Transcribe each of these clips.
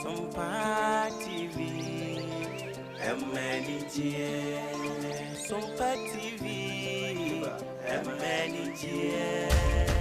Sompa TV, ɛma anigyeɛ. Sompa TV, ɛma anigyeɛ.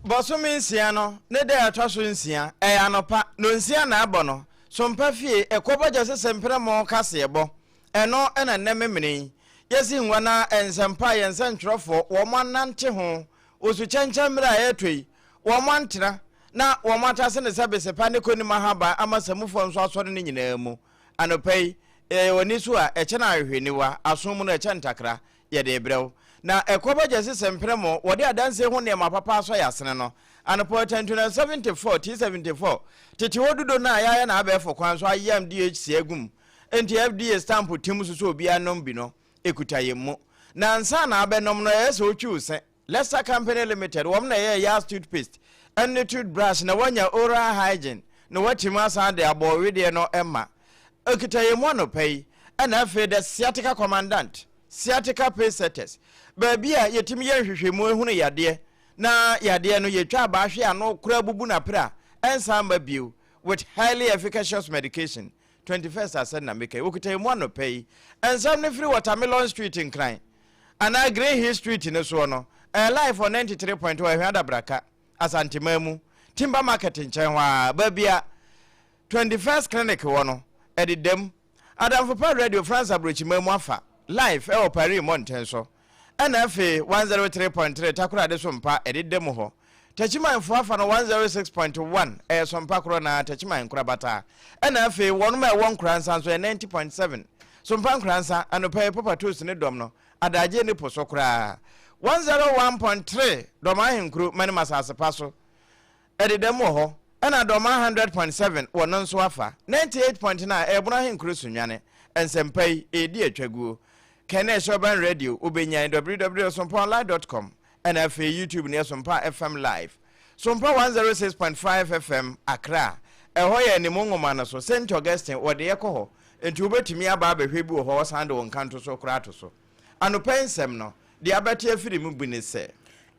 Bosome nsia no ne da a ɛtɔ so nsia, ɛyɛ anɔpa, nnɔnsia na abɔ no, Sompa fie, ɛkɔbɔ gya sɛ sɛmprɛmo kaseɛbɔ. Ɛno na nnɛ memene yi, yɛasi ngua na nsɛmpa a yɛn nsɛntwerɛfoɔ wɔn anante ho wɔ sukyɛnkyɛn mmerɛ a ɛretɔ yi, wɔn antena na wɔn atase ne sɛ besepa ne konim ahaban ama samufoɔ nso asɔre no nyinaa mu. Anɔpa yi, ɛyɛ w'ani so a, ɛkyɛn ahwehwɛniwa, aso mu no ɛkyɛn ntakra, yɛde rebrɛ wo. Na ɛkɔba gya sɛ sɛmprɛmo, wɔde adansie ho nneɛma papa asɔ yɛn asene no. Anɔpa ɔtɛntu 74, T74, tete hɔ dudo no a yɛayɛ no abɛɛfo kwan so ayam DHC agu mu, enti FDA stamp tim so sɛ obiara nnom bi no, ɛkuta yɛn mu. Na ansa na abɛnom no, ɛyɛ sɛ wotwi wo se. Lester Company Limited, wɔn na ɛyɛɛ Yas toothpaste ne toothbrush na woanya oral hygiene na woatumi asan de abɔ wo wedeɛ no ma. Ɛkuta yɛn mu anɔpa yi. Ɛna afei The Sciatica Commandant, Sciatica Pace Setters, baabi a yɛtumi yɛ nhwehwɛmu hunu yadeɛ na yadeɛ no yɛtwa abaa hwe ano koraa bubu no apere a ɛnsan mma bio with highly efficacious medication. 21st asɛn na meka yi, wɔkuta yɛn mu anɔpa yi. Nsɛm no firi Watermelon Street Nkran anaa Green Hill Street no soɔ no, ɛyɛ live on 93.1 Ahwea Adabraka, Asanteman mu, Timber Market nkyɛn hɔ ara, baabi a 21st Clinic wɔ no, ɛdeda mu. Adamfo Pa Radio France Aburokyiman mu afa, live ɛwɔ Paris mmɔnten so. Ɛna afei 103.3 Takoradi so mpa ɛdeda mu hɔ. Techiman foɔ afa no 106.1 ɛyɛ Sompa korɔ na Techiman nkorabata. Ɛna afei wɔnom a ɛwɔ Nkoransa nso ɛyɛ 90.7 Sompa Nkoransa anɔpa yi Papa Toast ne dɔm no adagyeɛ ne po so koraa. 101.3 Dɔm Ahenkuro Manim Asase pa so Ɛdeda mu wɔ hɔ, ɛna Dɔmaa 100.7 wɔ no nso afa, 98.9 Ɛɛbono Ahenkuro Sunyani. Nsɛmpa yi, ɛredi atwaguo. Kɛnɛ Hyɛ Ɔbɛn Radio, wobɛnyan www.sompaonline.com ɛna afei YouTube no yɛ Sompa FM Live. Sompa 106.5 FM, Accra. Ɛhɔ yɛ Animu Nwoma no so, St. Augustine, wɔde yɛ kɔ hɔ. Nti wobɛtumi aba abɛhwɛ bi wɔ hɔ, wɔsan de wo nkantosoɔ koraa ato so. Anɔpa yi nsɛm no, deɛ abɛte afiri mu bi ne sɛ.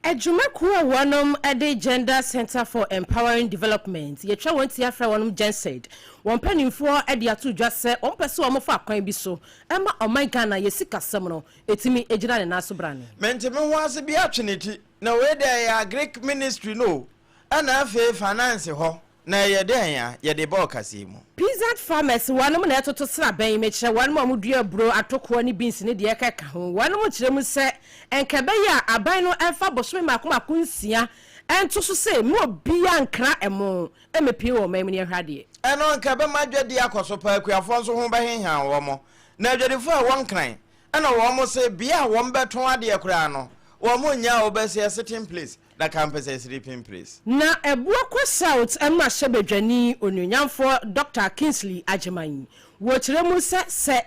Adwumakuo a wɔnom de Gender Centre for Empowering Development, yɛtwa wɔn ti afrɛ wɔnom GenCED, wɔn mpaninfoɔ de ato dwa sɛ wɔn pɛ sɛ wɔn fa kwan bi so ma ɔman Ghana yɛ sikasɛm no ɛtumi gyina ne nan so brane. Mente me ho ase bi atwe ne ti na wei deɛ ɛyɛ agric ministry no o ɛna afei finance hɔ Na ɛyɛ dɛn a yɛde ba ɔkasa mu? Peasant farmers, wɔnom na ɛtoto sraban yi, mekyerɛ wɔnom a wɔdua aburo, atokoɔ ne beans ne deɛ ɛkeka ho. Wɔnom kyerɛ mu sɛ nka ɛbɛyɛ a aban no mfa bosome mmaako mmaako nsia nto so sɛ mma obiara nkra ɛmo mmɛpue wɔ ɔman mu ne yɛnhwɛ adeɛ. Ɛno anka ɛbɛma dwadie akɔ so paa, akuafoɔ nso ho bɛhehan wɔn. Na adwadifoɔ a ɛwɔ Nkran na wɔn se bea a wɔn bɛtɔn adeɛ koraa no, wɔn nnya a wɔbɛsi a sitting place. Na campus yɛ sleeping place. Na Abuakwa South mmarahyɛbadwani Onuonyamfoɔ Dɔkta Kingsley Agyemang wɔ kyerɛ mu sɛ sɛ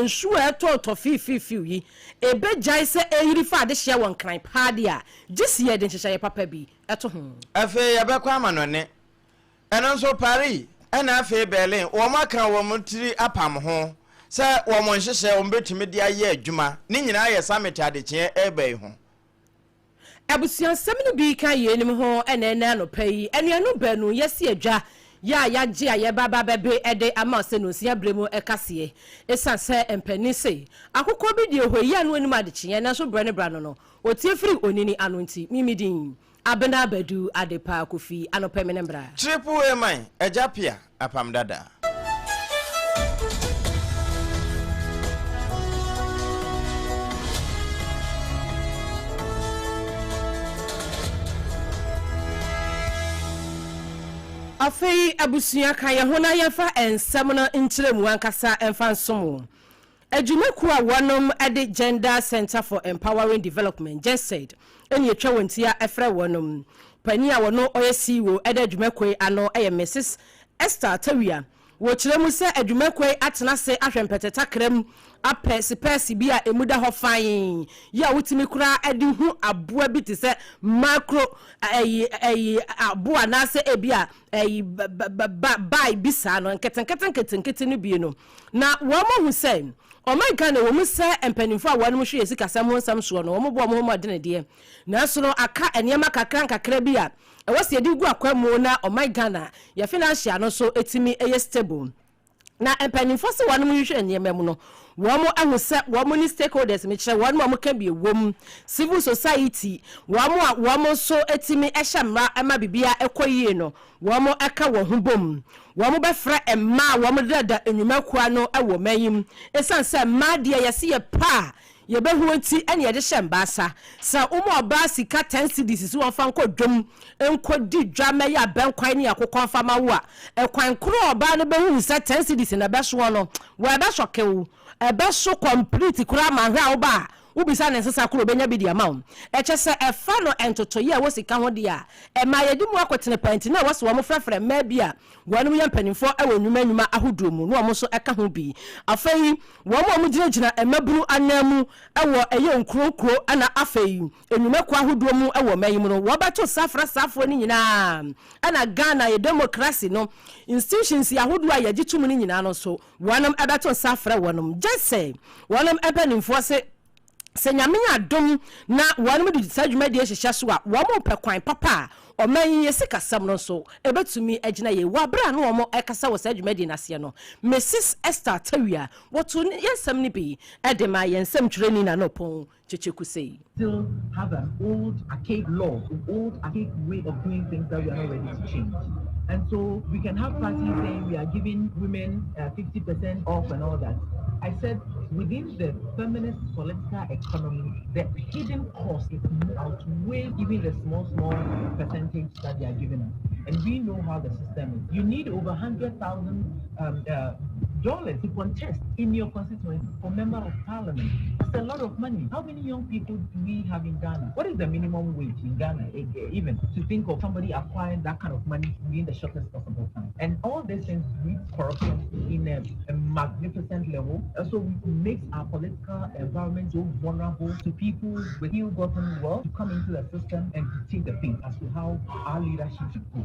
nsuo a ɛtɔɔtɔ fiifiifiw yi ɛbɛgyae sɛ ɛreyiri fa adehyeɛ wɔ Nkran paa deɛ a, gye sɛ yɛde nhyehyɛeɛ papa bi to ho. Afei yɛbɛkɔ amanɔne, ɛno nso Paris ɛna afei Berlin, wɔn aka wɔn tiri apam ho sɛ wɔn nhyehyɛɛ wɔn bɛtumi de ayɛ adwuma, ne nyinaa yɛ summit adekyeɛ ɛreba yi ho. Abusuansɛm no bi ka yeinom ho na ɛnnɛ anɔpa yi anuanom baanu yɛasi adwa yɛ a yɛagye a yɛreba aba abɛbe de ama wo sɛ nonsia berɛ mu kaseɛ. Ɛsiane sɛ mpanin se, akokɔ bi deɛ hɔ yi ano anim adekyeɛ nanso berɛ ne berɛ ano no ɔtie firi onini ano nti, me me din Abena Badu Adepa Kofi anɔpa yi me ne mbra. Triple A man, Agya Pia, Apam Dada. Afei abusua, ka yɛn ho na yɛmfa nsɛm no nkyerɛmu ankasa mfa nsom wo. Adwumakuo a wɔnom de Gender Centre for Empowering Development, GESED, ɛne atwa wɔn ti a ɛfrɛ wɔnom. Panin a wɔno ɔyɛ CEO de adwumakuo yi ano yɛ Mrs. Esther Tawia. Wɔkyerɛ mu sɛ adwumakuo yi atena ase ahwɛ mpɛtɛtakra mu apɛ sipɛɛse bi a emu da hɔ fann yi a wotumi koraa de hu aboa bi te sɛ macro ɛyi ɛyi aboa anaasɛ ebi a ɛyi ba ba bi saa no nketenkete nketenkete no bi no. Na wɔn ahu sɛ ɔman Ghana wɔ mu sɛ mpanimfoɔ a wɔn hwɛ yɛ sikasɛm ho nsɛm soɔ no, wɔn bɔ wɔn ho mmɔden deɛ, nanso no aka nneɛma kakra nkakra bi a ɛwɔ sɛ yɛde gu akwan mu na ɔman Ghana yɛ financial no nso etumi yɛ stable. Na mpanimfoɔ sɛ wɔn hwehwɛ nneɛma mu no, wɔn ahu sɛ wɔn ne stakeholders, mekyerɛ wɔn a wɔka bi wɔm, civil society, wɔn a wɔn nso etumi hyɛ mmara ma biribiara ɛkɔ yie no, wɔn ɛka wɔn ho bom, wɔn bɛfrɛ mmaa a wɔn deda nnwumakuo no wɔ ɔman yi mu, ɛsiane sɛ mmaa deɛ yɛsi yɛ paa yɛbɛhu nti ɛne yɛde hyɛ mbaasa sɛ wɔn ɔbaa sika 10 cedis si wɔn fa nkɔ dwom nkɔdi dwa mɛyɛ abɛnkwan ne akokɔ nfama wo a, ɛkwan koro ɔbaa no bɛhu sɛ 10 cedis na ɛbɛsoɔ no wɔ ɛbɛsɔ kew, ɛbɛso complete koraa ma ahwɛ a woba a wobisa ne nsesa koro obɛnya bi de ama wo. Ɛkyɛ sɛ ɛfa no ntotoyɛ a ɛwɔ sika ho deɛ a ɛma yɛde mu akɔtene pɛnti na ɛwɔ sɛ wɔn frɛfrɛ mmaa bi a wɔn yɛ mpanimfoɔ wɔ nnwuma nnwuma ahodoɔ mu na wɔn nso ka ho bi. Afei wɔn a wɔgyinagyina mmabunu anan mu wɔ ɛyɛ nkuro nkuro ɛna afei nnwumakuo ahodoɔ mu wɔ ɔman yi mu no, wɔbɛto safra saafoɔ no nyinaa, ɛna Ghana yɛ democracy no institutions ahodoɔ a yɛgye tom no nyinaa no nso, wɔnom ɛbɛto nsa afrɛ wɔnom gye sɛ wɔnom mpanimfoɔ sɛ Nyame yɛ adom na wɔnom de saa dwumadie hyehyɛ so a, wɔn pɛ kwan papa a ɔman yi yɛ sikasɛm no nso ɛbɛtumi agyina yie. Wɔ abere a no wɔn ɛkasa wɔ saa dwumadie n'aseɛ no, Mrs Esther Tawia wɔto yɛn nsɛm no bi ɛde ma yɛn nsɛm twerɛni na no pɔn Kyekyeku sei. Still have an old archaic law, an old archaic way of doing things that we are not ready to change. And so we can have parties saying we are giving women 50% off and all that. I said within the feminist political economy, the hidden cost is outweigh even the small, small percentage that they are giving us. And we know how the system is. You need over 100,000 dollars to contest in your constituency for member of parliament. That's a lot of money. How many young people do we have in Ghana? What is the minimum wage in Ghana, even to think of somebody acquiring that kind of money within the shortest possible time? And all these things breeds corruption in a magnificent level. Also makes our political environment so vulnerable to people with ill-gotten wealth to come into the system and dictate the fate as to how our leadership should go.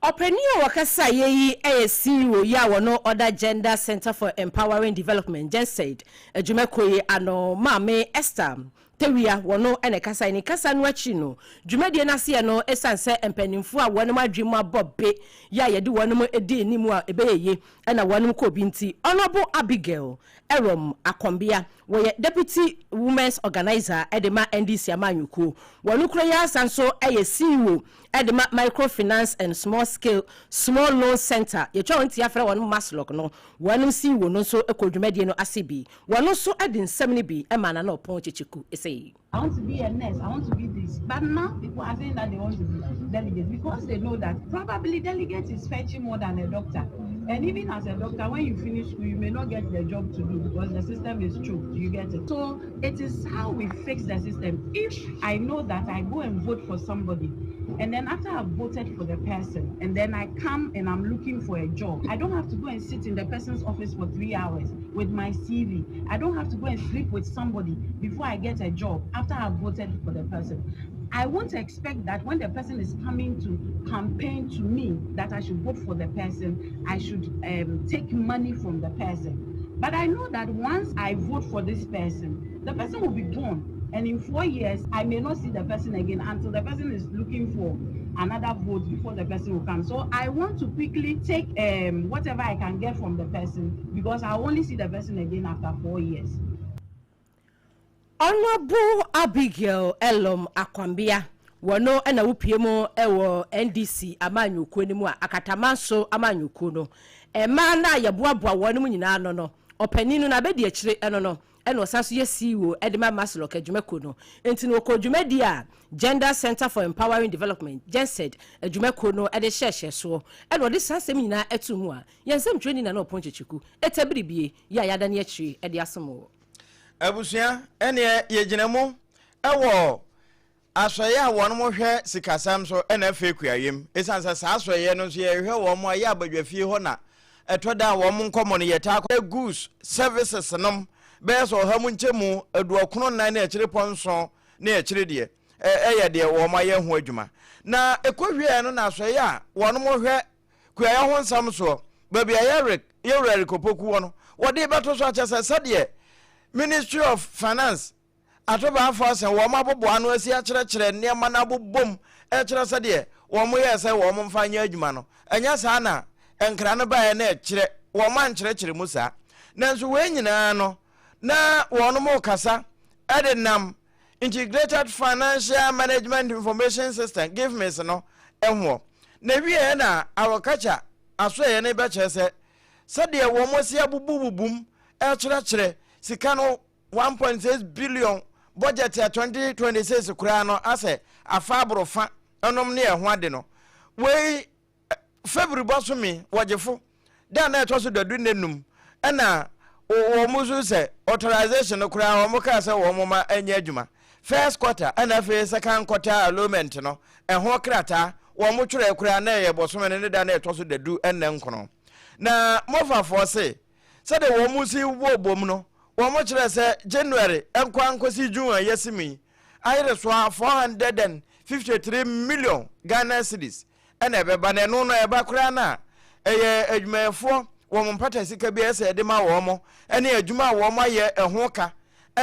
Ɔpanin a wɔkasa yɛ yi yɛ CEO yi a wɔno ɔda Gender Center for Empowering Development, GENSED, adwumakuo yi ano, Maame Esther Tewia, wɔno ɛna kasa ne kasa no akyi no, dwumadie no aseɛ no, ɛsiane sɛ mpanimfoɔ a wɔnom adwe mu abɔ be yɛ a yɛde wɔnom di anim a ɛbɛyɛ yie ɛna wɔnom kɔ bi nti, Honourable Abigail Erom Akɔmbea, wɔyɛ deputy women's organizer ɛde ma NDC amanyɔkuo, wɔn kura yi asa nso ɛyɛ CEO ɛde ma Microfinance and Small Scale Small Loan Center, yɛtwa wɔn ti afrɛ wɔn MASLOC no, wɔn CEO no nso kɔ dwumadie no ase bi. Wɔn nso de nsɛm no bi ɛma Nana Ɔpɔn Kyekyeku ɛsɛ. I want to be a nurse, I want to be this. But now people are saying that they want to be delegates because they know that probably delegate is fetching more than a doctor. And even as a doctor, when you finish school, you may not get the job to do because the system is choked. You get it? So it is how we fix the system. If I know that I go and vote for somebody, and then after I've voted for the person, and then I come and I'm looking for a job, I don't have to go and sit in the person's office for 3 hours with my CV. I don't have to go and sleep with somebody before I get a job after I've voted for the person. I won't expect that when the person is coming to campaign to me that I should vote for the person, I should take money from the person. But I know that once I vote for this person, the person will be gone. And in 4 years, I may not see the person again until the person is looking for another vote before the person will come. So I want to quickly take whatever I can get from the person because I only see the person again after 4 years. Honourable Abigail Elom Akwambea, wɔno ɛna wopie mu ɛwɔ NDC amanyɔkuo no mu a akatama nso amanyɔkuo no mmaa no a yɛboaboa wɔn mu nyinaa no, ɔpanin no n'abɛdi akyire ɛno no. Ɛna ɔsan nso yɛ CEO de ma MASLOC adwumakuo no. Enti no ɔkɔɔ dwumadie a Gender Centre for Empowering Development, GenCED, adwumakuo no de hyɛɛhyɛɛ soɔ. Ɛna ɔde saa nsɛm nyinaa too mu a yɛn nsɛmtwerɛni Nana Ɔpɔn Kyekyeku, Eta Biribie, yɛ a yɛadane akyire de asom wo. Abusua, ɛneɛ yɛgyina mu wɔ Asɔeɛ a wɔn hwɛ sikasɛm so na afei kuayɛm. Esiane sɛ saa asɔeɛ no nso yɛhwehwɛ wɔn a ɛyɛ abadwafie hɔ na ɛtɔ da a wɔn nkɔmmɔ no yɛtaa kɔ. Goods, services nom bɛyɛ sɛ ɔha mu nkyɛmu aduɔkono nnan ne akyire pɔ nson ne akyire deɛ ɛyɛ deɛ wɔn ayɛ ho adwuma. Na ɛkɔ wieɛ no na asɔeɛ a wɔn hwɛ kuayɛ ho nsɛm soɔ baabi a yɛrek yɛwura Eric Opoku wɔ no wɔde bɛto so akyɛ sɛ sɛdeɛ Ministry of Finance Atobaafo asɛn wɔn abobow ano asi akyerɛkyerɛ nneɛma no abobom rekyerɛ sɛdeɛ wɔyɛɛ sɛ wɔmfa nyɛ adwuma no. Ɛnyɛ saa na nkra no baeɛ na ɛkyerɛ, wɔankyerɛkyerɛ mu saa. Nanso wei nyinaa no, na wɔrekasa de nam Integrated Financial Management Information System, GIFMIS, no hoɔ. Na wieɛ na Awɔkakya asoɛeɛ no bɛkyerɛ sɛ sɛdeɛ wɔasi abobobobom rekyerɛkyerɛ sika no 1.6 billion budget a 2026 koraa no asɛ afa aboro fa nom ne ɛho ade no. Wei February bɔsome wɔgyefo da na ɛtɔ so dadu ne num ɛna wɔn nso sɛ authorization no koraa wɔn kaa sɛ wɔn ma ɛnyɛ adwuma first quarter ɛna afei second quarter allotment no ɛho krataa wɔn twerɛ koraa na ɛyɛ bɔsome no ne da na ɛtɔ so dadu ɛnna nkono na mɔfafoɔ se Sɛdeɛ wɔn si bɔɔ bom no, wɔkyerɛɛ sɛ January nkɔ ara nkɔsi June a yɛasi mu yi, ayere so ara 453 million Ghana cedis na ɛbɛba, na ɛno no ɛba koraa no a, ɛyɛ adwumayɛfoɔ wɔn mpata sika bi a ɛsɛ yɛde ma wɔn ne adwuma a wɔn ayɛ ɛho ka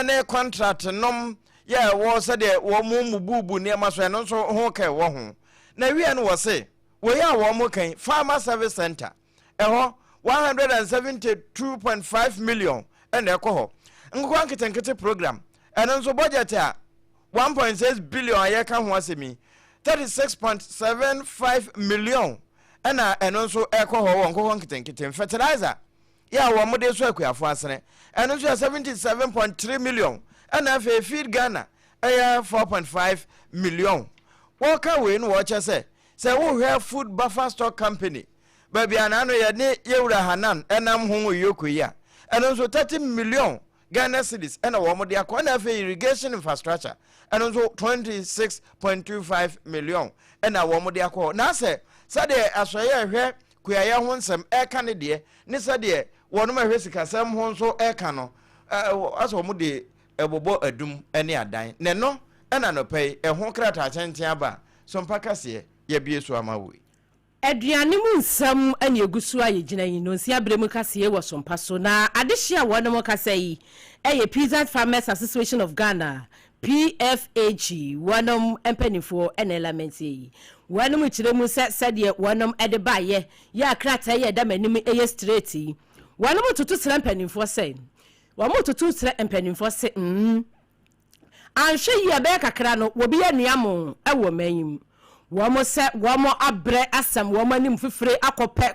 ne contract nom yɛ a ɛwɔ sɛdeɛ wɔn mmububu nneɛma so ɛno nso ho ka ɛwɔ ho. Na wieɛ no wɔse wei a wɔn ka yi, Farmer Service Center, Ɛhɔ, 172.5 million na ɛkɔ hɔ. Nkokɔ nketenkete program, ɛno nso budget a 1.6 billion a yɛka ho asɛm yi, 36.75 million ɛna ɛno nso ɛkɔ hɔ wɔ nkokɔ nketenkete. Fertilizer yɛ a wɔn de so akuafo asene, ɛno nso yɛ 77.3 million, ɛna afei Feed Ghana ɛyɛ 4.5 million. Wɔka wei no wɔkyɛ sɛ sɛ wohwɛ Food Buffer Stock Company Baabi a n'ano yɛ ne Yewura Hanan nam ho Oyoko yi a, ɛno nso 30 million Ghana cedis na wɔn de akɔ, ɛna afei irrigation infrastructure ɛno nso 26.25 million na wɔn de akɔ hɔ. Na asɛ sɛdeɛ asɔeɛ ɛhwɛ kuayɛ ho nsɛm ɛka ne deɛ ne sɛdeɛ wɔn ɛhwɛ sikasɛm ho nso ɛka no, asɛ wɔn de ɛbobɔ adum ne adan. Na ɛno ɛna anɔpa yi ɛho krataa tenten aba a Sompa Kaseɛ yɛabue so ama wo yi. Aduane mu nsɛm na egu so a yɛgyina yi, Nonsia berɛ mu kaseɛ wɔ Sompa so, na adehye a wɔnom kasa yi yɛ Peasant Farmers Association of Ghana, PFAG, wɔnom mpaninfoɔ na ɛlamɛnteɛ yi. Wɔnom kyerɛ mu sɛ sɛdeɛ wɔnom de baeɛ yɛ a krataa yi a ɛda m'anim yɛ straight yi, wɔnom toto srɛ mpaninfoɔ sɛ, wɔnom toto srɛ mpaninfoɔ se, mm. Anhwɛ yie a ɛbɛyɛ kakra no wɔbi anua mo wɔ ɔman yi mu. Wɔn sɛ wɔn abrɛ asɛm wɔn anim fifire akɔpɛ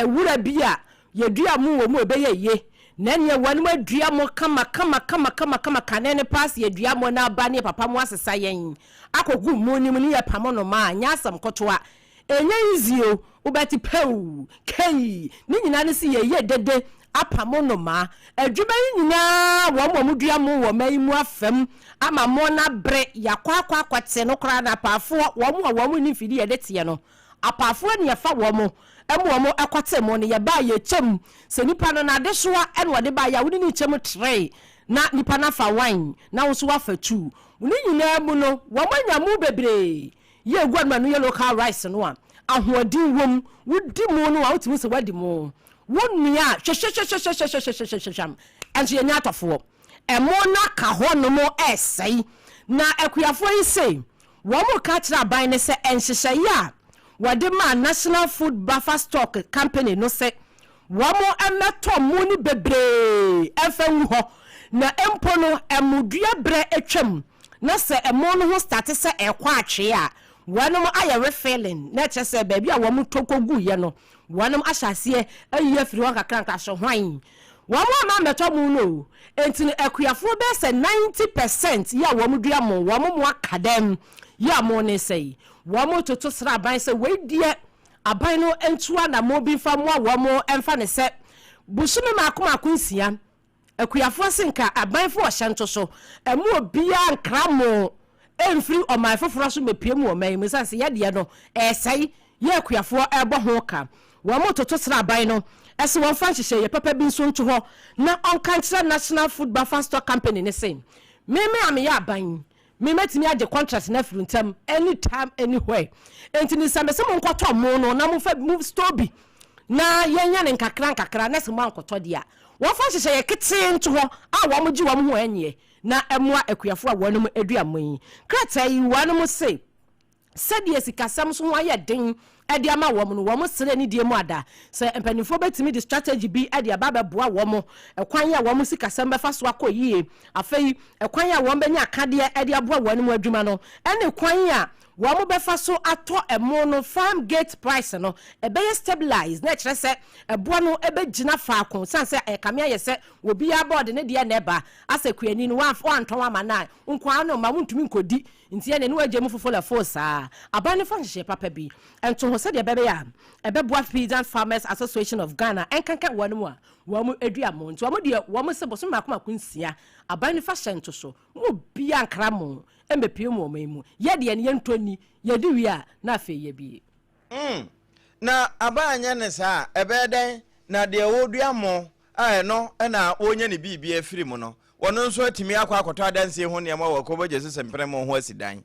wura bi a yɛdua mo wɔ mu a ɛbɛyɛ yie. Na ɛneɛ wɔn adua mo kama kama kama kama kama kane no paa sɛ yɛdua mo na aba ne yɛ papa mo asesa yɛn akɔgu mo no mu ne yɛpamo nnomaa a, nyɛ asɛm kotoa. Ɛnyɛ easy o, wobɛte pɛw, kei, ne nyinaa ne se yɛyɛ dede apamo nnomaa. Adwuma yi nyinaa wɔn a wɔdua mo wɔ ɔman yi mu afam ama mo no abere, yɛakɔ akɔ akɔte no koraa no apaafoɔ, wɔn a wɔn nni mfidie yɛde teɛ no, apaafoɔ ne yɛfa wɔn ma wɔn kɔte mo no, yɛba a yɛkyɛ mu, sɛ nipa no n'adesoa na ɔde baeɛ a wode no kyɛ mu tree na nipa no afa one na wo nso woafa two. Ne nyinaa mu no wɔanya mo bebree. Yɛ egu anum a ɛno yɛ local rice no a ahoɔden wom, wodi mu no a wotumi hu sɛ woadi mu. Wo noa a hwɛhwɛhwɛhwɛhwɛhwɛhwɛhwɛhwɛm nso yɛnya atɔfoɔ. Ɛmo no aka hɔ nom ɛresɛe. Na akuafoɔ yi se wɔn reka akyerɛ aban no sɛ nhyehyɛeɛ a wɔde maa National Food Buffer Stock Company no sɛ Wɔmmɛtɔ mo no bebree mfa ngu hɔ, na mpo no ɛmo dua berɛ atwam na sɛ ɛmo no ho starte sɛ ɛrekɔ atwee a, wɔnom ayɛ refilling, na ɛkyerɛ sɛ baabi a wɔn tɔ kɔguiɛ no, wɔnom ahyɛ aseɛ ayi afiri hɔ nkakrankra. So hwan? Wɔn amma ammɛtɔ mo no o. Enti no akuafoɔ bɛyɛ sɛ 90% yi a wɔn dua mo, wɔn mo aka dɛm yi a mo ne sɛi. Wɔn toto srɛ aban sɛ wei deɛ aban no ntu anammɔn bi mfa mmoa wɔn mfa no sɛ bosome mmaako mmaako nsia Akuafoɔ se nka abanfo ɔhyɛ nto so mma obiara nkra mo mfiri ɔman foforɔ so mmɛpue mu ɔman yi mu ɛsiane sɛ yɛdeɛ no ɛresɛe yɛ akuafoɔ ɛrebɔ ho ka. Wɔn toto srɛ aban no se wɔmfa nhyehyɛeɛ papa bi nso nto hɔ na ɔnka nkyerɛ National Food Buffer Stock Company no se me me a meyɛ aban yi me mɛtumi agye contract no afiri ntam anytime anywhere enti no sɛ mese monkɔtɔ mo no na momfa mo store bi na yɛnyɛ no nkakra nkakra na sɛ moankɔtɔ deɛ a wɔmfa nhyehyɛeɛ ketee nto hɔ a wɔn gye wɔn ho ɛnyeɛ na ɛmoa akuafoɔ a wɔnom adua mo yi krataa yi wɔnom se Sɛdeɛ sikasɛm nso ho ayɛ den de ama wɔn no, wɔn srɛ nidie mu ada sɛ mpanimfoɔ bɛtumi de strategy bi de aba abɛboa wɔn, ɛkwan a wɔn sikasɛm bɛfa so akɔ yie, afei ɛkwan a wɔn bɛnya akadeɛ de aboa wɔn mu adwuma no, ɛne kwan a wɔn bɛfa so atɔ ɛmo no farm gate price no ɛbɛyɛ stabilized na ɛkyerɛ sɛ ɛboɔ no ɛbɛgyina faako, sane sɛ ɛkame ayɛ sɛ obiara bɔɔde ne deɛ na ɛba asɛ kuani no wantɔn ama no a nkoa no mma wontumi nkɔdi. Nti ɛneɛ ne wagya mu fofo lɛfoo saa. Aban no fa nhyehyɛɛ papa bi nto ho sɛdeɛ ɛbɛyɛ a ɛbɛboa Peasant Farmers Association of Ghana nkanka wɔn a wɔn dua mo. Nti wɔn deɛ wɔn se bosome mako mako nsia aban no fa hyɛ nto so ma obiara nkra mo mmɛpue mu ɔman mu. Yɛ deɛ no yɛntɔ nni, yɛdi wie a na afei yɛabie. Mm. Na aban anyɛ no saa a, ɛbɛyɛ dɛn na deɛ ɔredua mo a ɛno na ɔrenya ne biribi afiri mu no, ɔno nso atumi akɔ akɔtɔ adansie ho nneɛma wɔ Kobo Gyesese mpene mo ho asi dan?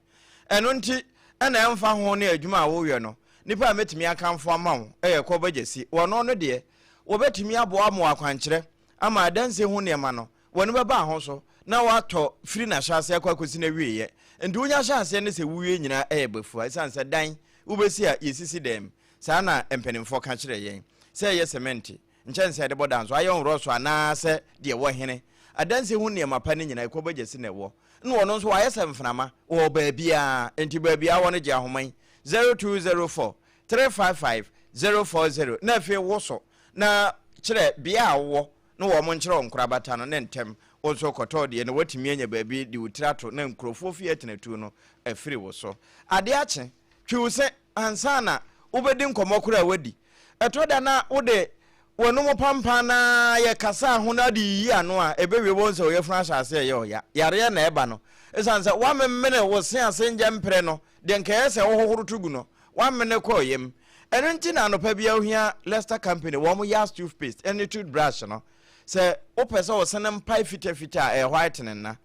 Ɛno nti na ɛmfa ho ne adwuma a woyɛ no, nipa a mɛtumi akamfo ama wo yɛ Kobo Gyesi. Wɔno no deɛ, wɔbɛtumi aboa mo wɔ akwankyerɛ ama adansie ho nneɛma no, wɔn bɛba ho so na wɔatɔ firi n'ahyɛaseɛ akɔ akɔsi n'awieeɛ. Nti wonya hyɛ aseɛ ne sɛ wowie nyinaa ɛyɛ bafua, ɛsiane sɛ dan wobɛsi a yɛsisi dan mu. Saa na mpanimfoɔ ka kyerɛ yɛn. Sɛ ɛyɛ sɛmɛnte, nkyɛnsee a yɛde bɔ dan so, iron rods anaasɛ deɛ ɛwɔ hene. Adansie ho nneɛma pa no nyinaa, Ekuo Agyasi na ɛwɔ. Ɛna ɔno nso wayɛ sɛ mframa, ɔwɔ baabiara. Enti baabiara wɔ no gye ahoma yi, 0204 355 040 na afei woso na kyerɛ bea a wowɔ na wɔn nkyerɛ wo nkorabata no ne ntɛm wo nso kɔtɔ deɛ na woatumi anya baabi de wo tiri ato na nkurɔfoɔ fie atenatuo no afiri wo so. Adeɛ akye, twi wo se ansa na wobɛdi nkɔmmɔ koraa a woadi. Ɛtɔ da na wode w'anom pampan no ara yɛ kasa ho na de yiyi ano a, ɛbɛwie wobɛhu sɛ wo yafunu ahyɛ aseɛ reyɛ ɔya. Yareɛ na ɛba no. Ɛsiane sɛ woamemene wo se ase ngyɛ mprɛ no, deɛ nka ɛyɛ sɛ wohohoro to gu no, woamene kɔɔ yam. Ɛno nti na anɔpa biara wohia Lester Company wɔn Yas toothpaste ne toothbrush no. Sɛ wopɛ sɛ wo se no mpae fitafita a, ɛyɛ whitening na.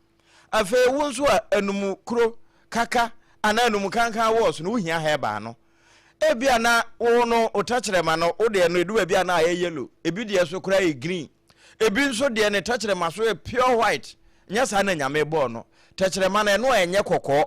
Afei wo nso a anum kuro, kaka anaa anum kankan wɔ so no, wohia herbal no. Ebia na wo no wo tɛkyerɛma no, wo deɛ no edu baabi a na ayɛ yellow, ebi deɛ so koraa yɛ green, ebi nso deɛ ne tɛkyerɛma so yɛ pure white. Nyɛ saa na Nyame bɔɔ no. Tɛkyerɛma no ɛno a ɛnyɛ kɔkɔɔ,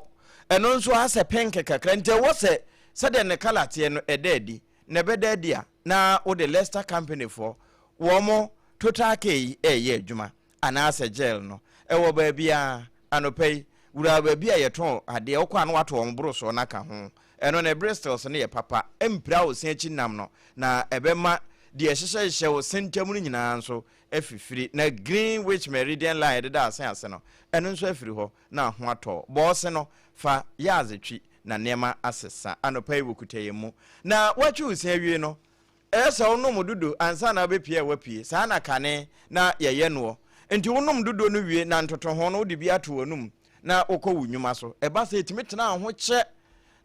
ɛno nso asɛ pink kakra, nti ɛwɔ sɛ sɛdeɛ ne colour teɛ no ɛda adi. Na ɛbɛda adi a na wode Lester Company foɔ wɔn Total Care yi ɛreyɛ adwuma. Anaasɛ jail no ɛwɔ baabiaa anɔpa yi wura baabi a yɛtɔn adeɛ wokɔ a na wato wɔn borosoɔ no aka ho ɛno ne bristles no yɛ papa ɛmpira wo se akyi nam no na ɛbɛma deɛ ɛhyehyɛhyehyɛ wo se ntam no nyinaa nso afifiri na green witch meridian line ɛdeda ase ase no ɛno nso afiri hɔ na ho atɔ bɔɔse no fa yɛ adze twi na nneɛma asesa anɔpa yi wɔkuta yɛn mu na woatwi wo se awie no Ɛyɛ sɛ wonom dodo ansa na wobɛpue a woapue. Saa na kane na yɛyɛ noɔ. Nti wonom dodo no wie na ntotoho no wode bi ato w'anum na wokɔ wo nnwuma so. Ɛba sɛ ɛtumi tena wo ho kyɛ.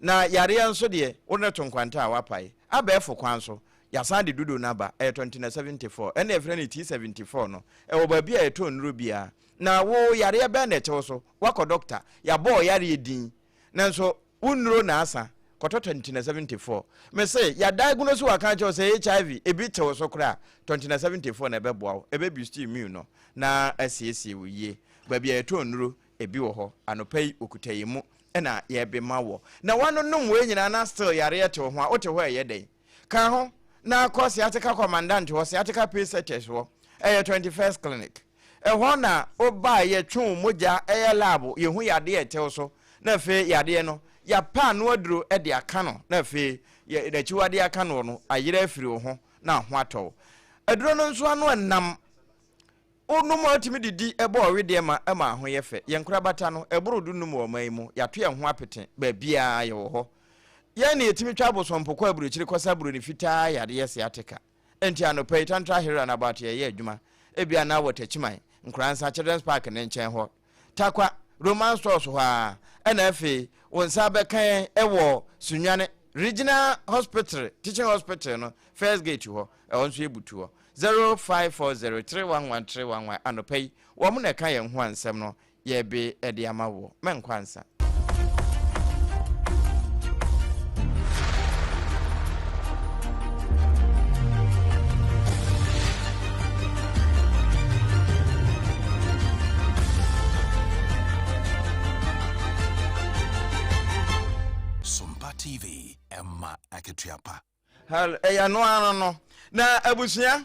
Na yareɛ nso deɛ, wode no to nkwanta a woapae. Abɛɛfo kwan so, yɛasan de dodo no aba. Ɛyɛ tɔntina 74. Ɛnna yɛfrɛ no T74 no. Ɛwɔ baabi a yɛtɔn nnuro biara. Na wo yareɛ bɛn na ɛte wo so? Woakɔ dɔkta, yɛabɔ wo yareɛ din. Nanso Wo nnuro na asa, kɔtɔ tɔntina 74. Me se, ya diagnose wo aka akyerɛ wo sɛ HIV, ebi te wo so koraa a, tɔntina 74 na ɛbɛboa wo, ɛbɛ boost immune no na asiesie wo yie. Baabi a yɛtɔn nnuro, ebi wɔ hɔ. Anɔpa yi, wɔkuta yɛn mu na yɛrebema wɔ. Na woanonom wei nyinaa na still yareɛ te wo ho a, wote hɔ a ɛyɛ dɛn? Ka ho na kɔ Sciatica Commandant hɔ, Sciatica Pace Setters hɔ, ɛyɛ 21st Clinic. Ɛhɔ na woba a yɛtwe wo mogya, ɛyɛ lab, yɛhu yadeɛ a ɛte wo so, na afei yadeɛ no, yɛapɛ ano aduro de aka no, na afei yɛ n'akyiwadeɛ aka noɔ no ayera afiri wo ho na ho atɔ wo. Aduro no nso ano ɛnam. Wonom a wotumi didi bɔ ɔwedeɛ ma ɛma ho yɛ fɛ. Yɛn nkorabata no, ɛboro dunum wɔ ɔman yi mu. Yɛato yɛn ho apete. Baabiara yɛwɔ hɔ. Yɛn na yɛtumi twa abosompo kɔ aburokyire kɔsa buroni fitaa yadeɛ sciatica. Enti anɔpa yi, Tantra Hill Runabout yɛyɛ adwuma. Ebia na wɔ Techiman, Nkoransa, Children's Park no nkyɛn hɔ. Tarkwa, Roman Stores hɔ ara. Ɛna afei, wo nsa bɛka yɛn wɔ Sunyani Regional Hospital, Teaching Hospital no first gate hɔ. Ɛhɔ nso yɛbutu hɔ. 0540311311 Anɔpa yi, wɔn na ɛka yɛn ho a nsɛm no yɛbe de ama woɔ. Mɛnkɔ ansa. Sompa TV, ɛma akatua pa. Hell, ɛyɛ ɛno ara no. Na abusua,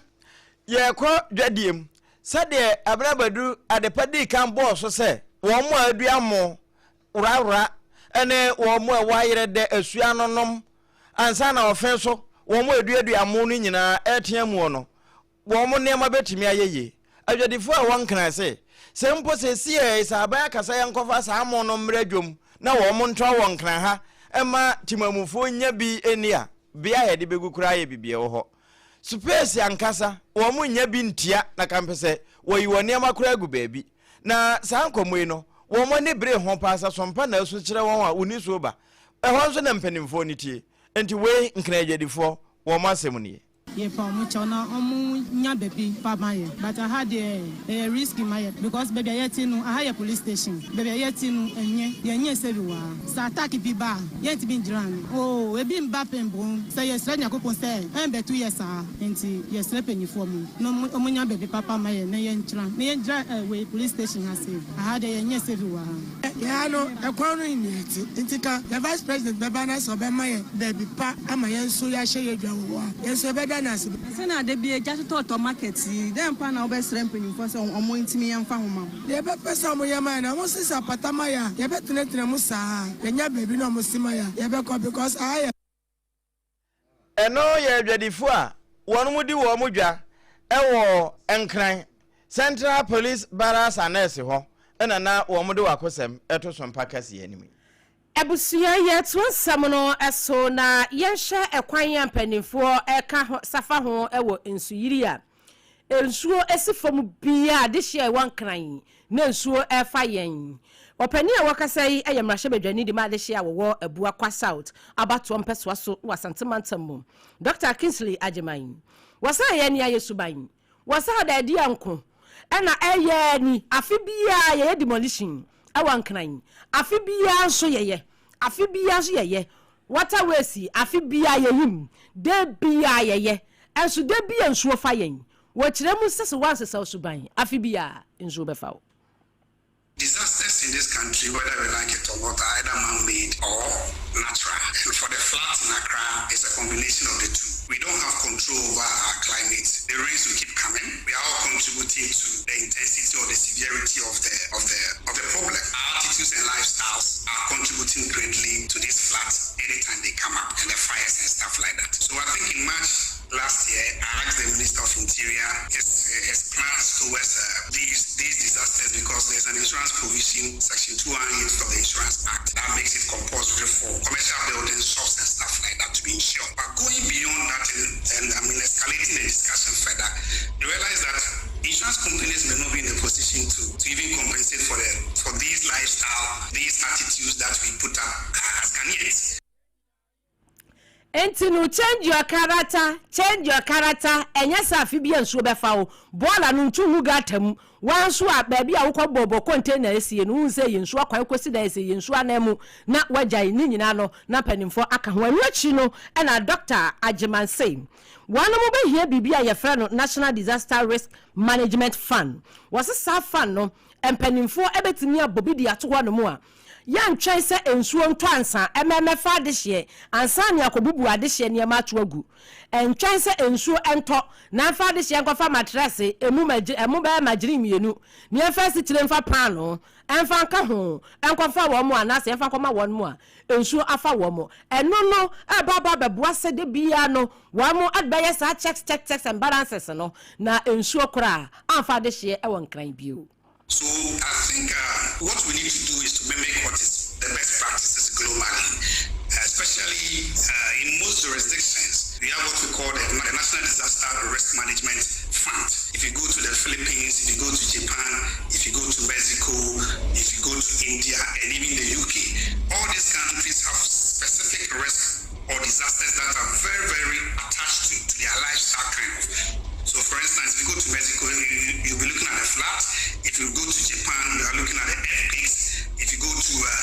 yɛrekɔ dwadie mu. Sɛdeɛ Abena Badu Adepa dii kan bɔɔ so sɛ wɔn a adua mo worawora ne wɔn a ɛwɔ ayerɛ dɛ asuo ano nom ansa na ɔfe so wɔn a ɛduadua mo no nyinaa ɛretea muo no, wɔn nneɛma bɛtumi ayɛ yie. Adwadifoɔ a ɛwɔ Nkran se, sɛ mpo seesei sɛ aban aka sɛ yɛnkɔfa saa mo no mmra dwam na wɔn ntɔn wɔ Nkran ha mma temamufoɔ nnya bi nni a, bea a yɛde bɛgu koraa yɛ biribi ɛwɔ hɔ. Supesi ankasa, wɔn nnya bi ntia na kampɛsɛ wɔyi wɔn nneɛma koraa gu baabi. Na saa nkɔmmɔ yi no, wɔn ani bere ho paa sɛ sompa na asu kyerɛ wɔn a wɔnni suo ba. Ɛhɔ nso na mpanimfoɔ no tie. Enti wei Nkran adwadifoɔ, wɔn asɛm nie. Yɛpa ɔmo kyɛw na ɔmo nya baabi pa ma yɛn but aha deɛ ɛyɛ risky ma yɛn because baabi a yɛte no aha yɛ police station baabi a yɛte no ɛnyɛ yɛnyɛ safe wɔ ha sɛ attack bi ba a yɛntumi ngyina ano oo ebi mba pɛ mbom sɛ yɛsrɛ Nyankopɔn sɛ ɛmbɛto yɛ saa nti yɛsrɛ panyinfoɔ mo na ɔmo nya baabi papa ma yɛn na yɛntra na yɛngyina ɛɛ wei police station ha sei aha deɛ yɛnyɛ safe wɔ ha. Yɛn ha no, ɛkwan no nni ate. Nti ka yɛn Vice President bɛba na sɛ ɔbɛma yɛn baabi pa ama yɛn nso yɛahyɛ yɛn dwa wɔ hɔ a, yɛn nso yɛbɛda no ase. Sɛnea da biara gya totɔtɔ market yi, dɛn paa na wobɛsrɛ mpanyimfoɔ sɛ wɔn ntumi yɛ mfa ho ma mo? Deɛ yɛbɛpɛ sɛ wɔyɛ ma yɛn no, wɔn sesa apata ma yɛn a, yɛbɛtenatena mu saa. Yɛnya baabi na wɔsi ma yɛn a, yɛbɛkɔ because aha yɛ. Ɛno yɛ adwadifo a wɔn di wɔn dwa wɔ Nkran Central Police Barracks Annex hɔ na na wɔn de wakosɛm to so mpa kɛseɛ anim yi. Abusua yɛtoa nsɛm no so na yɛnhwɛ ɛkwan a mpanimfoɔ ka ho safa ho wɔ nsuyiri a Nsuo si fam biara a dehyeɛ a ɛwɔ Nkran na nsuo refa yɛn. Ɔpanin a wɔkasa yi yɛ mmarahyɛbadwani de ma adehyeɛ a wɔwɔ Abuakwa South abatoɔ mpɛsoa so wɔ Asante mantam mu, Dɔkta Kingsley Agyemang. Wɔsan yɛn nea yɛ suban. Wɔsan da adi a nko na ɛyɛ ni. Afe biara yɛyɛ demolition wɔ Nkran. Afe biara nso yɛyɛ. Afe biara nso yɛyɛ. Water ways afe biara yɛyim. Da biara yɛyɛ. Nso da bi a nsuo fa yɛn. Wɔkyerɛ mu sɛ sɛ woansesa wo suban afe bi a, nsuo bɛfa wo. Disasters in this country, whether we like it or not, are either man-made or natural. And for the floods in Accra, it's a combination of the two. We don't have control over our climate. The rains will keep coming. We are all contributing to the intensity or the severity of the of the of the problem. Our attitudes and lifestyles are contributing greatly to these floods anytime they come up and the fires and stuff like that. So I think in March last year, I asked the Minister of Interior his, his plans towards uh, these, these disasters because there's an insurance provision, Section 208 of the Insurance Act, that makes it compulsory for commercial buildings, shops, and stuff like that to be insured. But going beyond that and, and I mean, escalating the discussion further, you realize that insurance companies may not be in a position to, to even compensate for the for these lifestyle, these attitudes that we put up as Ghanaians. Enti no change your character, change your character, ɛnyɛ sɛ afe bi a nsuo bɛfa wo, bɔɔla no ntu ngu gutter mu, woa nso a baabi a wokɔ bɔbɔ container asie no wohu sɛ ɛyɛ nsuo akwan kɔsi dan ɛsɛ yɛ nsuo anan mu na woagyae ne nyinaa no na mpanimfoɔ aka ho. Ɛno akyi no ɛna Doctor Agyeman se wɔnom bɛhia biribi a yɛfrɛ no National Disaster Risk Management Fund. Wɔse saa fund no mpanimfoɔ bɛtumi abɔ bi de ato hɔ nom a Yɛntwɛn sɛ nsuo ntɔ ansa ɛmɛmɛfa adehyeɛ ansa ne akɔbubu adehyeɛ nneɛma ato agu. Ɛntwɛn sɛ nsuo ntɔ na mfa adehyeɛ nkɔfa matrɛse ɛmu magye ɛmo bɛyɛ magyere mmienu ne ɛmfa asikyire mfa paanoo. Ɛmfa nka ho, ɛnkɔfa wɔn anaasɛ ɛmfa nkɔma wɔn a nsuo afa wɔn. Ɛno no ɛreba aba abɛboa sɛ da biara no wɔn bɛyɛ saa checks, checks, checks and balances no na nsuo koraa amfa adehyeɛ wɔ Nkran bio. So I think uh, what we need to do is to mimic what is the best practices globally, especially uh, in most jurisdictions. We have what we call the, the National Disaster Risk Management Fund. If you go to the Philippines, if you go to Japan, if you go to Mexico, if you go to India, and even the UK, all these countries have specific risks or disasters that are very, very attached to, to their lifestyle kind of. So, for instance, if you go to Mexico, you, you'll be looking at the flood. If you go to Japan, you are looking at the earthquakes. If you go to uh,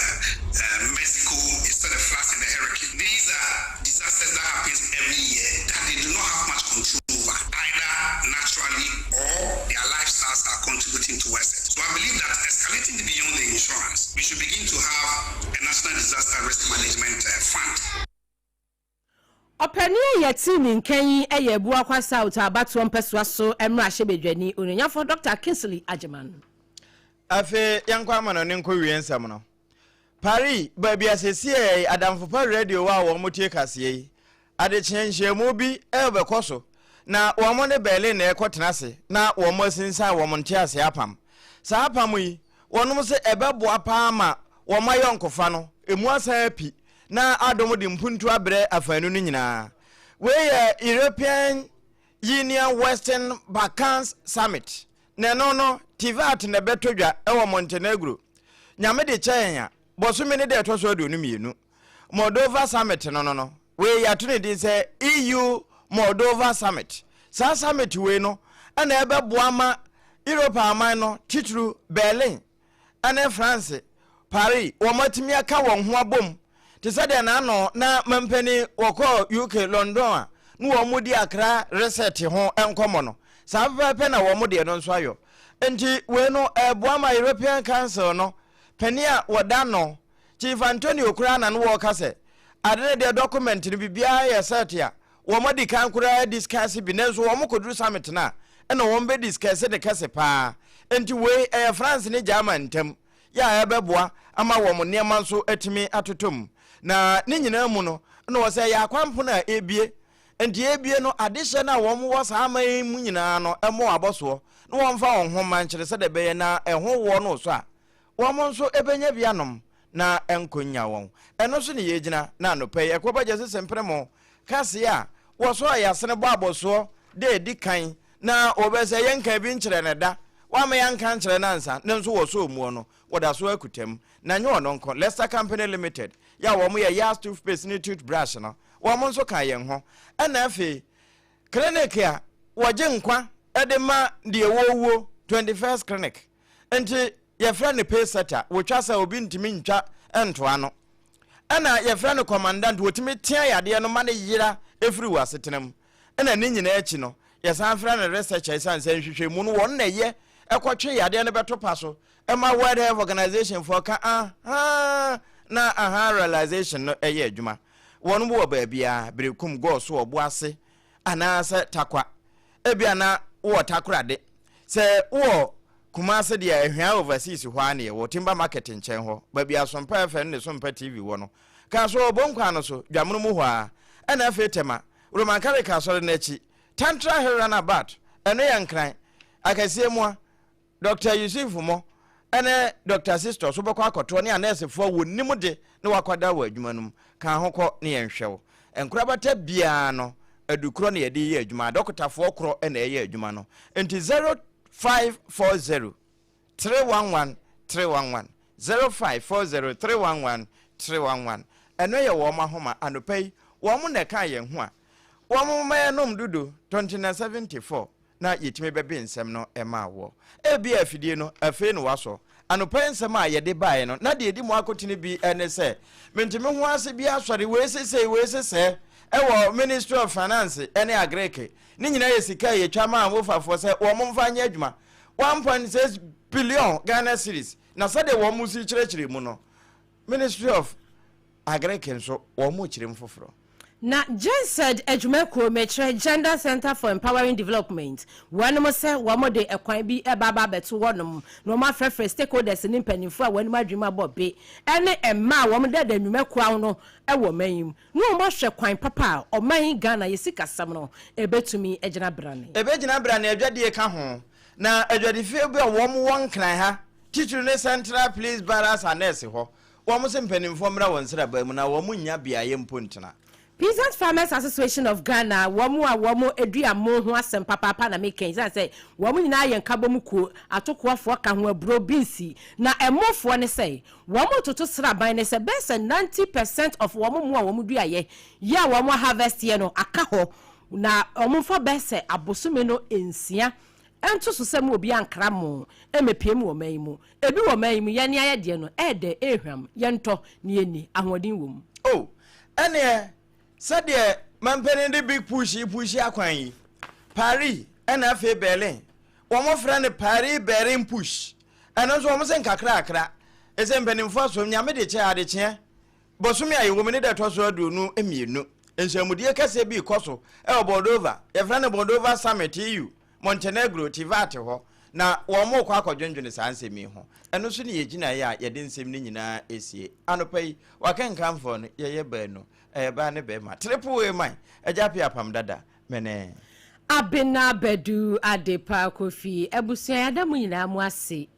uh, Mexico, it's the floods and the hurricane. These are disasters that happens every year that they do not have much control over, either naturally or their lifestyles are contributing towards it. So I believe that escalating beyond the insurance, we should begin to have a national disaster risk management uh, fund. Ɔpanin a yɛte ne nka yi yɛ Abuakwa South abatoɔ mpɛsoa so mmarahyɛbadwani Onuonyamfoɔ Dɔkta Kingsley Agyeman. Afei yɛnkɔ amanɔne nkɔwie nsɛm no. Paris, baabi a seesei Adamfo Pa Radio wɔ a wɔtie kaseɛ yi, adekyeɛ nhyiamu bi rebɛkɔ so, na wɔn ne Berlin na ɛrekɔtena ase na wɔn asinsan wɔn nteaseɛ apam. Saa apam yi, wɔnom se ɛbɛboa paa ma wɔn ayɔnkofa no emu asan api na adom de mpuntu abrɛ afaanu no nyinaa. Wei yɛ European Union Western Balkans Summit, na ɛno no Tivat na ɛbɛtɔ dwa wɔ Montenegro. Nyame de kyɛ yɛn a, bɔsome ne da ɛtɔ so 22. Moldova Summit no no no, wei yɛato ne din sɛ EU Moldova Summit. Saa summit wei no na ɛbɛboa ma Europe aman no, titiriw Berlin, ne France, Paris, wɔatumi aka wɔn ho abom te sɛ deɛ n'ano na mampanin wɔkɔɔ UK, London a na wɔn di Accra reset ho nkɔmmɔ no. Saa pɛpɛɛpɛ na wɔn deɛ no nso ayɔ. Nti wei no ɛreboa ma European Council no panin a wɔda no, Chief Antonio koraa na no wɔreka sɛ ade no deɛ document no biribiara yɛ set a Wɔn adi kan koraa discuss bi nanso wɔn kɔduru summit no a ɛna wɔn bɛ discuss no kɛse paa. Enti wei ɛyɛ France ne German ntam yɛ a ɛbɛboa ama wɔn nneɛma nso atumi atotɔ mu. Na ne nyinaa mu no na wɔ sɛ ɛyɛ akwampono a ɛrebue. Enti ɛrebue no adehyɛ no a wɔn wɔ saa aman yi mu nyinaa no mmɔ abɔsoɔ na wɔmfa wɔn ho mma nkyere sɛdeɛ ɛbɛyɛ na ɛho woɔ no resɔ a wɔn nso bɛnya bi anom na ɛnkɔ nnya wɔn. Ɛno so ne yɛgyina na anɔpa yi ɛkɔ bɛgye sese mpremo kaseɛ a wɔsɔ a yɛasene bɔ abɔsoɔ da ɛdi kan na wɔbɛ sɛ yɛnka bi nkyerɛ no da wɔama yɛanka nkyerɛ no ansa ne nso wɔsɔ muo no wɔda so akuta mu na nyɛ ɔno nko Lester Company Limited yɛ a wɔn yɛ Yas toothpaste ne toothbrush no wɔn nso ka yɛn ho ɛna afei clinic a wɔgye nkwa de ma deɛ wɔwuo 21st clinic Nti yɛfrɛ no pay-setter, wɔtwa sɛ obi ntumi ntwa ntoa no. Ɛna yɛfrɛ no commandant, wɔtumi tea yadeɛ no ma no yera firi wɔ asetena mu. Ɛna ne nyinaa akyi no, yɛsan frɛ no researcher ɛsiane sɛ nhwehwɛmu no wɔn na ɛyɛ ɛkɔtwe yadeɛ no bɛto pa so ɛma World Health Organization foɔ ka ahaa na ahaa realization no ɛyɛ adwuma. Wɔn wɔ baabiara, Berekum, Gɔɔso, Ɔboase, anaasɛ Tarkwa. Ebia na wowɔ Takoradi. Sɛ wowɔ Kumasi deɛ a, Ahwea Overseas hɔ ara na yɛwɔ, Timber Market nkyɛn hɔ, baabi a Sompa FM ne Sompa TV wɔ no. Kaa so wɔ Bonkwan no so, Dwamono mu hɔ ara. Ɛna afei Tema, Roman Catholic Asɔre no akyi, Tantra Hill Runabout, ɛno yɛ Nkran, Akɛseɛ mua. Dɔkta Yusuf mo ne Dɔkta Sistos wobɛkɔ akɔtoɔ ne anɛɛsefoɔ a wɔnim de ne wakwadaa wɔ adwuma no mu. Ka ho kɔ ne yɛnhwɛ wo. Nkorabata biara no, adu korɔ na yɛde yɛ adwuma. Adɔkotafoɔ korɔ na ɛyɛ adwuma no. Nti 0540 311 311, 0540 311 311. Ɛno yɛ wɔn ahoma. Anɔpa yi, wɔn na ɛkaa yɛn ho a wɔn ma yɛnom dodo, 2974. na yɛtumi bɛbe nsɛm no maa woɔ. Ebia afidie no, afei na woasɔ. Anɔpa yi nsɛm a yɛde baeɛ no, na deɛ ɛdi mu akotene bi ne sɛ, mente me ho ase bi asɔre, wei se sei, wei se sɛɛ, ɛwɔ Ministry of Finance ne Agric. Ne nyinaa yɛ sika a yɛtwa maa Mofafoɔ sɛ wɔn mfa nyɛ adwuma. 1.6 billion Ghana cedis. Na sɛdeɛ wɔn si kyerɛkyerɛ mu no, Ministry of Agric nso, wɔn kyerɛ mu foforɔ. Na GenCED adwumakuo, mekyerɛ Gender Center for Empowering Development, wɔnom sɛ wɔn de ɛkwan bi ɛba aba abɛto wɔnom na wɔn afrɛfrɛ stakeholders ne mpanimfoɔ a wɔn adwuma bɔ be ɛne mmaa a wɔn deda nnwumakuo ano ɛwɔ ɔman yi mu na wɔn ahwɛ kwan papa a ɔman Ghana yɛ sikasɛm no ɛbɛtumi agyina brane. Ɛbɛgyina brane. Adwadie ka ho na adwadifie bi a wɔn wɔ Nkran ha, titiri ne Central Police Barracks Annex hɔ, wɔn sɛ mpanimfoɔ mmra wɔn nsraban mu na wɔn nya beaeɛ mpo ntena. Peasant Farmers Association of Ghana, wɔn a wɔn adua mo ho asɛm papaapa na meka yi, sɛ wɔn nyinaa yɛ nkabom kuo, atokoafoɔ ka ho, aburo, beans na ɛmofoɔ ne sɛ wɔn toto sraban ne sɛ bɛyɛ sɛ 90% of wɔn mu a wɔn duayɛ yɛ a wɔn harvest yɛ no aka hɔ, na wɔn mfa bɛyɛ sɛ abosome no 6 ɛnto so sɛ mu obi ankra mo ɛmɛpie mu wɔ man yi mu. Ebi wɔ man yi mu, yɛn ayɛ deɛ no ɛɛdɛ, ɛɛhwam, yɛntɔ ne yɛni ahoɔden wɔ mu. O ɛneɛ sɛdeɛ mampanin de big push yi push akwan yi, Paris ɛna afei Berlin, wɔn frɛ no Paris Berlin push. Ɛno nso wɔn sɛ nkakrakra ɛsɛ mpanimfoɔ asom Nyame de kyɛ adekyeɛ. Bɔsome a yɛwɔ mu ne da ɛtɔ so 22, nhyɛmudie kɛseɛ bi kɔ so ɛwɔ Moldova, yɛfrɛ no Moldova Summit, EU Montenegro Tivat hɔ, na wɔn mo kɔ akɔdwendwene saa nsɛm yi ho. Ɛno nso ne yɛgyinaeɛ a yɛde nsɛm no nyinaa esie anɔpa yi. Wakenkanfoɔ no yɛyɛ baanu, ɛyɛ baa ne bɛrima, triple A man, agya pe apam dada mene. Abena Bɛdu Adepa Kofi. Abusua, yɛada mu nyinaa mu ase.